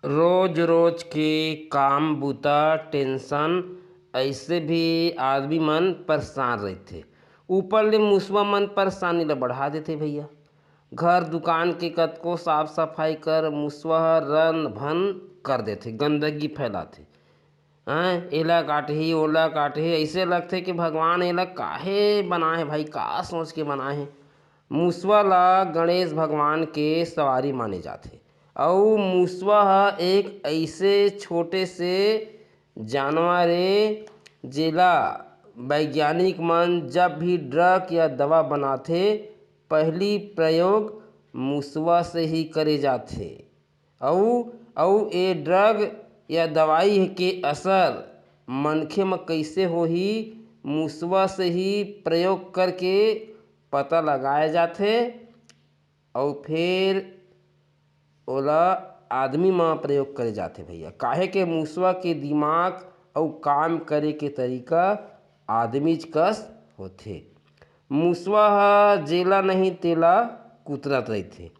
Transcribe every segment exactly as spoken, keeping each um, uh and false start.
रोज रोज के काम बूता, टेंशन, ऐसे भी आदमी मन परेशान रहिथे। ऊपर ले मुसवा मन परेशानी ल बढ़ा देथे भैया। घर दुकान के कतको साफ सफाई कर, मुसवा ह रन भन कर देथे, गंदगी फैलाथे। हैं, एला काटही, ओला काटही, ऐसे लगथे कि भगवान एला काहे बनाए हे भाई, का सोच के बनाए हे। मुसवा ला गणेश भगवान के सवारी माने जाथे। अउ मुसवा ह एक ऐसे छोटे से जानवर ए, जेला वैज्ञानिक मन जब भी ड्रग या दवा बनाथे, पहली प्रयोग मुसवा से ही करे जाथे। अउ अउ ए ड्रग या दवाई के असर मनखे म कइसे होही, मुसवा से ही प्रयोग करके पता लगाए जाथे। अउ फेर ओला आदमी म प्रयोग करे जाथे भैया, काहे के मुसवा के दिमाग अउ काम करे के तरीका आदमीच कस होथे। मुसवा ह जेला नहीं तेला कुतरत रहिथे।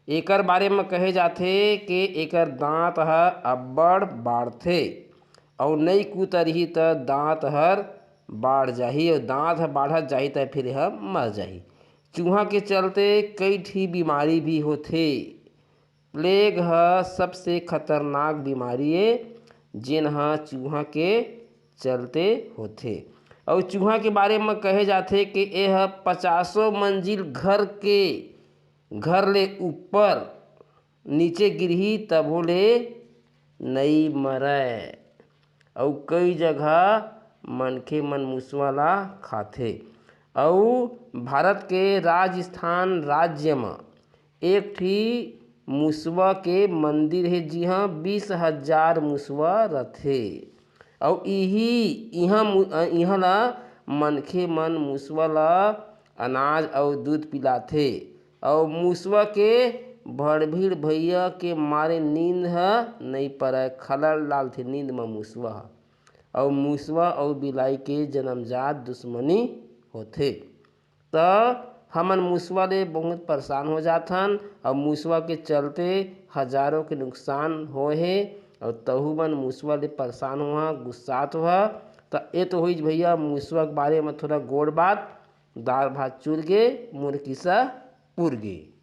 एकर बारे म कहे जाथे के एकर दांत ह अब्बड़ बाढ़थे अउ नई कुतरही त दांत हर बाढ़ जाही अउ दांत ह बाढ़त जाही त फिर एह मर जाही। चूहा के चलते कई ठी बीमारी भी होथे। प्लेग ह सबसे खतरनाक बीमारी ए, जेन ह चूहा के चलते होथे। अउ चूहा के बारे म कहे जाथे कि एह पचासों मंजिल घर के, घर ले ऊपर नीचे गिरही तभो ले नई मरय। अउ कई जगह मनखे मन मुसवा ला खाथे। अउ भारत के राजस्थान राज्य म एक ठी मुसवा के मंदिर हे, जिहां बीस हजार मुसवा रथे। अउ इही, इहां मु-, अ, इहां ला मनखे मन मुसवा ला अनाज अउ दूध पिलाथे। अउ मुसवा के भड़भीड़ भैया के मारे नींद ह नइ परय, खलल डालथे नींद म मुसवा ह। अउ मुसवा अउ बिलाई के जन्मजात दुश्मनी होथे। त हमन मुसवा ले बहुत परेशान हो जाथन, अउ मुसवा के चलते हजारों के नुकसान होए हे। अउ तहू मन मुसवा ले परेशान होहा, गुस्सात होहा। त ए तो होइच भैया मुसवा के बारे म थोड़ा गोड़ बात। दार भात चुर गे, मोर किस्सा पुर गे।